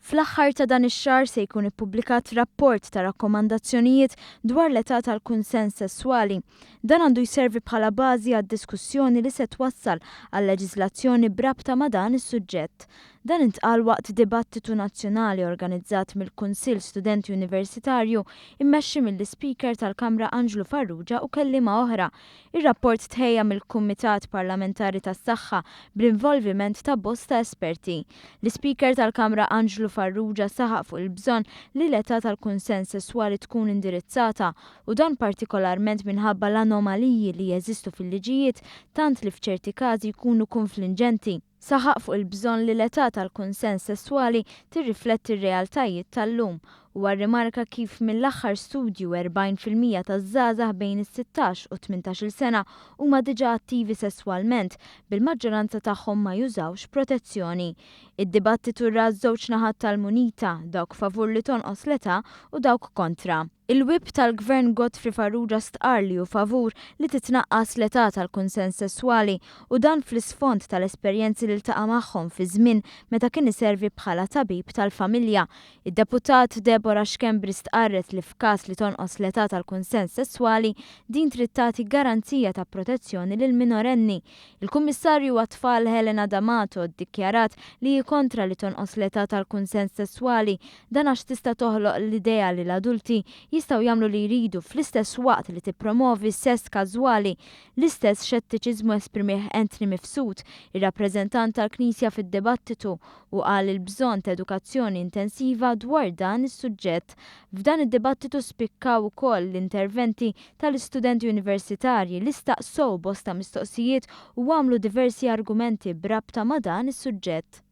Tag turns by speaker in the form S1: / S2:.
S1: Fl-aħħar ta' dan ix-xahar se jkun ippubblikat rapport ta' rakkomandazzjonijiet dwar l-età tal-kunsens sesswali. Dan għandu jservi bħala bażi għad-diskussjoni li se twassal għal leġiżlazzjoni b'rabta ma' dan is-suġġett. Dan intqal waqt dibattitu nazzjonali organizzat mill-Kunsill Studenti Universitarju immexxi mill-Ispeaker tal-Kamra Anġlu Farrugia u kelliema oħra. Ir-rapport tħejja mill-Kumitat Parlamentari tas-Saħħa bl-involviment ta' bosta esperti. L-Ispeaker tal-Kamra Anġlu Farrugia saħaq fuq il-bżonn li l-età tal-kunsens sesswali tkun indirizzata u dan partikolarment minħabba l-anomaliji li jeżistu fil-liġijiet tant li f'ċerti każi jkunu kunflinġenti. Saħaq fuq il-bżonn li l-età tal-kunsens sesswali tirrifletti r-realtajiet tal-lum. Huwa rrimarka kif mill-aħħar studju 40% taż-żgħażagħ bejn is-sittax u t-tmintax-il sena huma diġà attivi sesswalment, bil-maġġoranza tagħhom ma jużawx protezzjoni. Id-dibattitu ra ż-żewġ naħat tal-munita, dawk favur li tonqos l-età u dawk kontra. Il-Whip tal-Gvern Godfrey Farrugia stqarr li hu favur li titnaqqas l-età tal-kunsens sesswali u dan fl-isfond tal-esperjenzi li ltaqa' magħhom fi żmien meta kien iservi bħala tabib tal-familja. Id-Deputat Deborah Schembri stqarret li f'każ li tonqos l-età tal-kunsens sesswali, din trid tagħti garanzija ta' protezzjoni lill-minorenni. Il-Kummissarju għat-Tfal Helena D'Amato ddikjarat li hi kontra li tonqos l-età tal-kunsens sesswali. Dan għax tista' toħloq l-idea li l-adulti jistgħu jagħmlu li jridu fl-istess waqt li tippromovi sess każwali. L-istess xettiċiżmu esprimih Anthony Mifsud, ir-rappreżentant tal-Knisja fid-dibattitu, u qal il-bżonn ta' edukazzjoni intensiva dwar dan is-suġġett. F'dan id-dibattitu spikkaw ukoll l-interventi tal-istudenti universitarji li staqsow bosta mistoqsijiet u għamlu diversi argumenti b'rabta ma' dan is-suġġett.